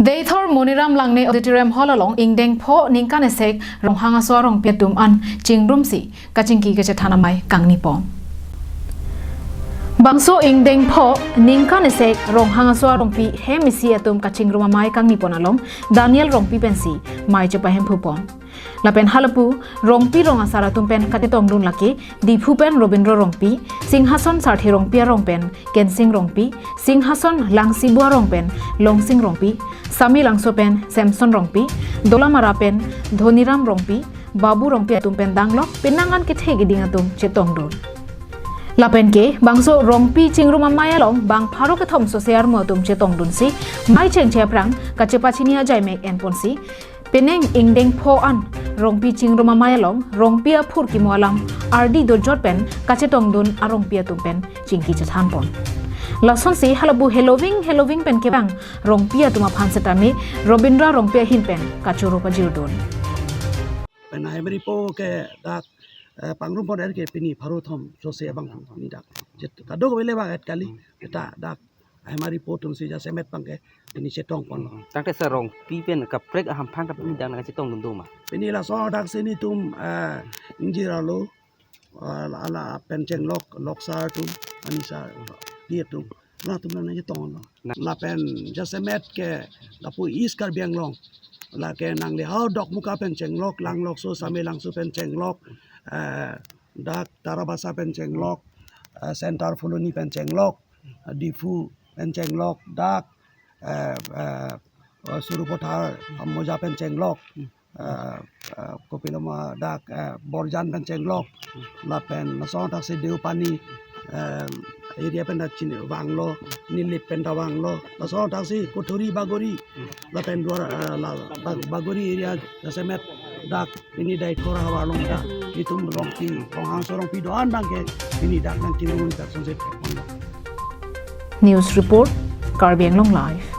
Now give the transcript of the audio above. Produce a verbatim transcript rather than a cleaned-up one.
Deithor Moniram Langne Auditorium Hall along ingdeng pho ningkan esek Ronghang aso arongpi atum an chingrumsi kachingki kachethan amei kangni pon. Bangso ingdeng pho ningkan esek Ronghang aso arongpi hem isi atum kachingrum amei kangni pon along Daniel Rongpi pensi mei chepahemphu pon. Lapen halapu Rongpi rong asar atum pen kachetongdun lake Diphu pen Robindro Rongpi, Singhason Sarthe Rongpi arong pen Kensing Rongpi, Singhason Langsibu arong pen Longsing Rongpi, Samelangso pen Samson Rongpi, Dolamara pen Dhoniram Rongpi, Babu Rongpi atum pen danglok penang an kethe keding atum chetongdun. Lapen ke bangso Rongpi chingrum amei along bang pharo kethom sose armu atum chetongdunsi mei chengche aphrang kachepachini ajaimek enponsi penang ingdeng pho an Rongpi chingrum amei along Rongpi aphurkimo alam ardi dojot pen kachetongdun arongpi atum pen chingki chethan pon. Lasonsi halapu heloving heloving pen kevang Rongpi atum aphan setame Robindra Rongpi ahin pen kachoro pajirdun. Pen ahemari po ke dak, eh, pangrum pon er ke pini pharo thom sose abang pini dak. Jet kadokave le bang et kali, eta dak ahemari po atumsi jasemet abang ke pini chetong pon. Tangte sir, Rongpi pen kaprek ahamphang ke pini dak nangchetongdun do ma? Pini laso adak si nelitum, eh, ingjir arlo, eh, la, lapen chenglok, loksar atum, anisa, di atum, latum nangchetonglo. Na- Lapen jasemet ke lapu East Karbi Anglong, lake nangle ha Dokmoka pen chenglok, Langlokso, Samelangso pen chenglok, eh, dak Tarabasa pen chenglok, eh, Centre Phuloni pen chenglok, eh, Diphu pen chenglok, dak, eh, eh, eh, Sarupathar, Amroja pen chenglok, eh, eh, kopilo ma dak, eh, Borjan pen chenglok, lapen laso adak si Deopani, eh, area pen ta chini vanglo, Nilip pen ta vanglo, laso adak si Kothuri Bagori, lapen Duar, eh, la, Bag-, Bagori area jasemet dak pini Deithor ahavar along dak nelitum Rongpi, Ronghang aso arongpi do-an abang ke pini dak nangchingrumdun dak sonse pon. News report, Karbi Anglong Live.